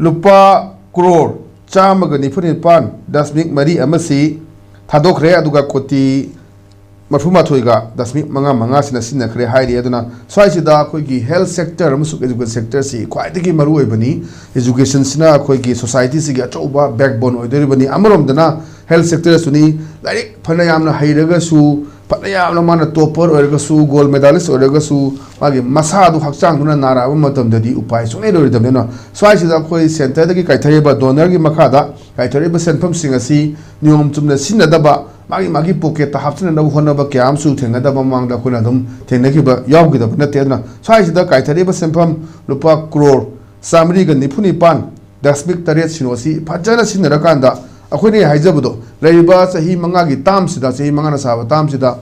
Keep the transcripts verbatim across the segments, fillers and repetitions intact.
ꯂꯨꯄꯥ ꯀ꯭ꯔꯣꯔ ꯆꯥꯝꯃꯒ ꯅꯤꯐꯨ ꯅꯤꯄꯥꯟ ꯗꯁꯃꯤꯛ ꯃꯔꯤ ꯑꯃꯁꯤ ꯊꯥꯗꯣꯛꯈ꯭ꯔꯦ, ꯑꯗꯨꯒ ꯀꯣꯇꯤ ꯃꯔꯤꯐꯨ ꯃꯥꯊꯣꯏꯒ ꯗꯁꯃꯤꯛ ꯃꯉꯥ ꯃꯉꯥꯁꯤꯅ ꯁꯤꯖꯤꯟꯅꯈ꯭ꯔꯦ ꯍꯥꯏꯔꯤ꯫ ꯑꯗꯨꯅ ꯁ꯭ꯋꯥꯏꯁꯤꯗ ꯑꯩꯈꯣꯏꯒꯤ health sector ꯑꯃꯁꯨꯡ education sectorꯁꯤ ꯈ꯭ꯋꯥꯏꯗꯒꯤ ꯃꯔꯨ ꯑꯣꯏꯕꯅꯤ꯫ Educationꯁꯤꯅ ꯑꯩꯈꯣꯏꯒꯤ societyꯁꯤꯒꯤ ꯑꯆꯧꯕ backbone ꯑꯣꯏꯗꯣꯔꯤꯕꯅꯤ꯫ ꯑꯃꯔꯣꯝꯗꯅ health sectorꯁꯨꯅꯤ, ꯂꯥꯏꯔꯤꯛ ꯐꯅ ꯌꯥꯝꯅ ꯍꯩꯔꯒꯁꯨ, ꯐꯅ ꯌꯥꯝꯅ ꯃꯥꯅ topper ꯑꯣꯏꯔꯒꯁꯨ, gold medalist ꯑꯣꯏꯔꯒꯁꯨ, ꯃꯥꯒꯤ ꯃꯁꯥꯗꯨ ꯍꯛꯆꯥꯡꯗꯨꯅ ꯅꯥꯔꯛꯑꯕ ꯃꯇꯝꯗꯗꯤ ꯎꯄꯥꯏ ꯁꯨꯡꯂꯩ ꯂꯩꯔꯣꯏꯗꯕꯅꯤꯅ, ꯁ꯭ꯋꯥꯏꯁꯤꯗ ꯑꯩꯈꯣꯏ centreꯗꯒꯤ ꯀꯥꯏꯊꯔꯛꯏꯕ donorꯒꯤ ꯃꯈꯥꯗ ꯀꯥꯏꯊꯔꯛꯏꯕ ꯁꯦꯟꯐꯝꯁꯤꯡ ꯑꯁꯤ ꯅꯤꯌꯣꯝ ꯆꯨꯝꯅ ꯁꯤꯖꯤꯟꯅꯗꯕ, ꯃꯥꯒꯤ ꯃꯥꯒꯤ pocketꯇ ꯍꯥꯞꯆꯤꯟꯅꯅꯕ ꯍꯣꯠꯅꯕ ꯀꯌꯥ ꯑꯃꯁꯨ ꯊꯦꯡꯅꯗꯕ ꯃꯃꯥꯡꯗ ꯑꯩꯈꯣꯏꯅ ꯑꯗꯨꯝ ꯊꯦꯡꯅꯈꯤꯕ ꯌꯥꯎꯈꯤꯗꯕ ꯅꯠꯇꯦ꯫ ꯑꯗꯨꯅ ꯁ꯭ꯋꯥꯏꯁꯤꯗ ꯀꯥꯏꯊꯔꯛꯏꯕ ꯁꯦꯟꯐꯝ ꯂꯨꯄꯥ ꯀ꯭ꯔꯣꯔ ꯆꯥꯃꯔꯤꯒ ꯅꯤꯐꯨ ꯅꯤꯄꯥꯟ ꯗꯁꯃꯤꯛ ꯇꯔꯦꯠ ꯁꯤꯅꯣ ꯑꯁꯤ ꯐꯖꯅ ꯁꯤꯖꯤꯟꯅꯔꯀꯥꯟꯗ, ꯑꯩꯈꯣꯏꯅ ꯍꯥꯏꯖꯕꯗꯣ, ꯂꯩꯔꯤꯕ ꯆꯍꯤ ꯃꯉꯥꯒꯤ termꯁꯤꯗ, ꯆꯍꯤ ꯃꯉꯥꯅ ꯁꯥꯕ termꯁꯤꯗ,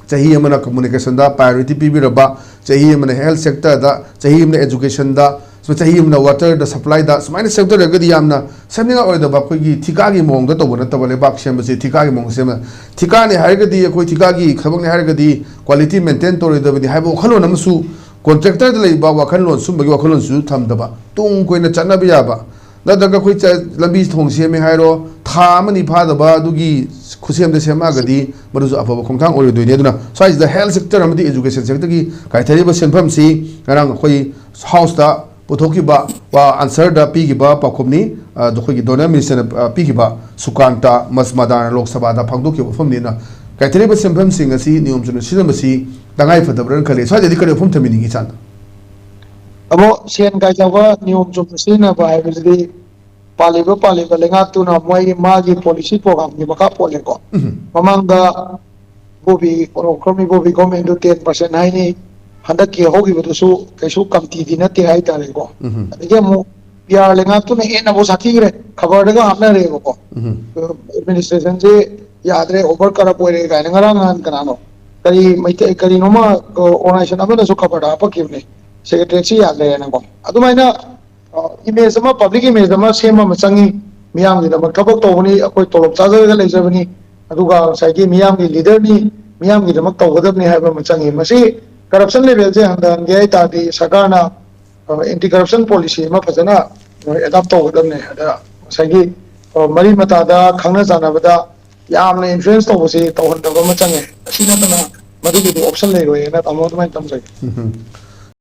ꯆꯍꯤ ꯑꯃꯅ communicationꯗ priority ꯄꯤꯕꯤꯔꯕ, ꯆꯍꯤ ꯑꯃꯅ health sectorꯗ, ꯆꯍꯤ ꯑꯃꯅ educationꯗ, ꯆꯍꯤ ꯑꯃꯅ waterꯗ supplyꯗ, ꯁꯨꯃꯥꯏꯅ ꯁꯦꯝꯗꯔꯒꯗꯤ ꯌꯥꯝꯅ ꯁꯦꯝꯅꯤꯡꯉꯥꯏ ꯑꯣꯏꯗꯕ, ꯑꯩꯈꯣꯏꯒꯤ ꯊꯤꯀꯥꯒꯤ ꯃꯑꯣꯡꯗ ꯇꯧꯕ ꯅꯠꯇꯕ, ꯂꯩꯕꯥꯛ ꯁꯦꯝꯕꯁꯦ ꯊꯤꯀꯥꯒꯤ ꯃꯑꯣꯡꯗ ꯁꯦꯝꯕ꯫ ꯊꯤꯀꯥꯅꯤ ꯍꯥꯏꯔꯒꯗꯤ, ꯑꯩꯈꯣꯏ ꯊꯤꯀꯥꯒꯤ ꯊꯕꯛꯅꯤ ꯍꯥꯏꯔꯒꯗꯤ quality maintain ꯇꯧꯔꯣꯏꯗꯕꯅꯤ ꯍꯥꯏꯕ ꯋꯥꯈꯜꯂꯣꯟ ꯑꯃꯁꯨ, contractorꯗ ꯂꯩꯕ ꯋꯥꯈꯜꯂꯣꯟ, ꯁꯨꯝꯕꯒꯤ ꯋꯥꯈꯜꯂꯣꯟꯁꯨ ꯊꯝꯗꯕ, ꯇꯨꯡ ꯀꯣꯏꯅ ꯆꯠꯅꯕ ꯌꯥꯕ, ꯅꯠꯇ꯭ꯔꯒ ꯑꯩꯈꯣꯏ ꯆ-, ꯂꯝꯕꯤ ꯊꯣꯡ ꯁꯦꯝꯃꯦ ꯍꯥꯏꯔꯣ, ꯊꯥ ꯑꯃꯅꯤ ꯐꯥꯗꯕ ꯑꯗꯨꯒꯤ ꯈꯨꯠꯁꯦꯝꯗ ꯁꯦꯝꯃꯛꯑꯒꯗꯤ ꯃꯗꯨꯁꯨ ꯑꯐꯕ ꯈꯣꯡꯊꯥꯡ ꯑꯣꯏꯔꯣꯏꯗꯣꯏꯅꯤ꯫ ꯑꯗꯨꯅ ꯁ꯭ꯋꯥꯏꯁꯤꯗ health sector ꯑꯃꯗꯤ education sectorꯒꯤ ꯀꯥꯏꯊꯔꯤꯕ ꯁꯦꯟꯐꯝꯁꯤ ꯉꯔꯥꯡ ꯑꯩꯈꯣꯏ Houseꯇ ꯄꯨꯊꯣꯛꯈꯤꯕ ꯋꯥ answerꯗ ꯄꯤꯈꯤꯕ ꯄꯥꯎꯈꯨꯝꯅꯤ꯫ ꯑ, ꯑꯩꯈꯣꯏꯒꯤ donor ministerꯅ, ꯑ, ꯄꯤꯈꯤꯕ ꯁꯨꯀꯥꯟꯇ ꯃꯖꯃꯗꯥꯔꯅ ꯂꯣꯛ ꯁꯚꯥꯗ ꯐꯣꯡꯗꯣꯛꯈꯤꯕ ꯋꯥꯐꯝꯅꯤꯅ, ꯀꯥꯏꯊꯔꯤꯕ ꯁꯦꯟꯐꯝꯁꯤꯡ ꯑꯁꯤ ꯅꯤꯌꯣꯝ ꯆꯨꯝꯅ ꯁꯤꯖꯤꯟꯅꯕꯁꯤ ꯇꯉꯥꯏ ꯐꯗꯕ꯭ꯔꯅ ꯈꯜꯂꯤ꯫ ꯁ꯭ꯋꯥꯏꯗꯗꯤ ꯀꯔꯤ ꯋꯥꯐꯝ ꯊꯝꯕꯤꯅꯤꯡꯉꯤ ꯏꯆꯥꯟꯗ? ꯑꯕꯣ, ꯁꯦꯟ ꯀꯥꯏꯊꯕ ꯅꯤꯌꯣꯝ ꯆꯨꯝꯅ ꯁꯤꯖꯤꯟꯅꯕ ꯍꯥꯏꯕꯁꯤꯗꯤ ꯄꯥꯜꯂꯤꯕ, ꯄꯥꯜꯂꯤꯕ ꯂꯩꯉꯥꯛꯇꯨꯅ ꯃꯣꯏ ꯃꯥꯒꯤ policy programꯒꯤ ꯃꯈꯥ ꯄꯣꯜꯂꯦꯀꯣ꯫ ꯎꯝ꯫ ꯃꯃꯥꯡꯗ ꯏꯕꯣꯕꯤ, ꯈꯨꯔꯨꯝ ꯏꯕꯣꯕꯤ governmentꯗꯨ ten percent ꯍꯥꯏꯅꯤ, ꯍꯟꯗꯛꯀꯤ ꯍꯧꯈꯤꯕꯗꯨꯁꯨ ꯀꯩꯁꯨ ꯀꯝꯇꯤꯗꯤ ꯅꯠꯇꯦ ꯍꯥꯏꯇꯥꯔꯦꯀꯣ꯫ ꯎꯝ꯫ ꯑꯗꯒꯤ ꯑꯃꯨꯛ ꯄꯤ ꯑꯥꯔ ꯂꯩꯉꯥꯛꯇꯨꯅ ꯍꯦꯟꯅꯕꯨ ꯁꯥꯊꯤꯈ꯭ꯔꯦ, ꯈꯕꯔꯗꯒ ꯍꯥꯞꯅꯔꯦꯕꯀꯣ꯫ ꯎꯝ꯫ Administrationꯁꯦ ꯌꯥꯗ꯭ꯔꯦ, over corrupt ꯑꯣꯏꯔꯦ ꯀꯥꯏꯅ꯫ ꯉꯔꯥꯡ ꯅꯍꯥꯟ ꯀꯅꯥꯅꯣ, ꯀꯔꯤ ꯃꯩꯇꯩ, ꯀꯔꯤꯅꯣꯃ, ꯑ, organization ꯑꯃꯅꯁꯨ ꯈꯕꯔꯗ ꯍꯥꯞꯄꯛꯈꯤꯕꯅꯦ, Secretariatꯁꯤ ꯌꯥꯗ꯭ꯔꯦꯅꯀꯣ꯫ ꯑꯗꯨꯃꯥꯏꯅ ꯑ, image ꯑꯃ, public image ꯑꯃ ꯁꯦꯝꯕ ꯑꯃ ꯆꯪꯉꯤ꯫ ꯃꯤꯌꯥꯝꯒꯤꯗꯃꯛ ꯊꯕꯛ ꯇꯧꯕꯅꯤ, ꯑꯩꯈꯣꯏ ꯇꯣꯂꯣꯞ ꯆꯥꯖꯔꯒ ꯂꯩꯖꯕꯅꯤ, ꯑꯗꯨꯒ ꯉꯁꯥꯏꯒꯤ ꯃꯤꯌꯥꯝꯒꯤ leaderꯅꯤ, ꯃꯤꯌꯥꯝꯒꯤꯗꯃꯛ ꯇꯧꯒꯗꯕꯅꯤ ꯍꯥꯏꯕ ꯑꯃ ꯆꯪꯉꯤ꯫ ꯃꯁꯤ corruption levelꯁꯦ ꯍꯟꯊꯍꯟꯒꯦ ꯍꯥꯏ ꯇꯥꯔꯗꯤ ꯁꯔꯀꯥꯔꯅ, ꯑ, anti corruption policy ꯑꯃ ꯐꯖꯅ, ꯑꯦꯗꯥꯞ ꯇꯧꯒꯗꯕꯅꯦ꯫ ꯑꯗ ꯉꯁꯥꯏꯒꯤ ꯑ, ꯃꯔꯤ ꯃꯇꯥꯗ ꯈꯪꯅ ꯆꯥꯟꯅꯕꯗ ꯌꯥꯝꯅ ꯏꯟꯐ꯭ꯂꯨꯌꯦꯟꯁ ꯇꯧꯕꯁꯤ ꯇꯧꯍꯟꯗꯕ ꯑꯃ ꯆꯪꯉꯦ꯫ ꯑꯁꯤ ꯅꯠꯇꯅ ꯃꯗꯨꯒꯤꯗꯤ ꯑꯣꯞꯁꯟ ꯂꯩꯔꯣꯏꯅ ꯇꯥꯃꯣ ꯑꯗꯨꯃꯥꯏꯅ ꯊꯝꯖꯒꯦ꯫ ꯎꯝ꯫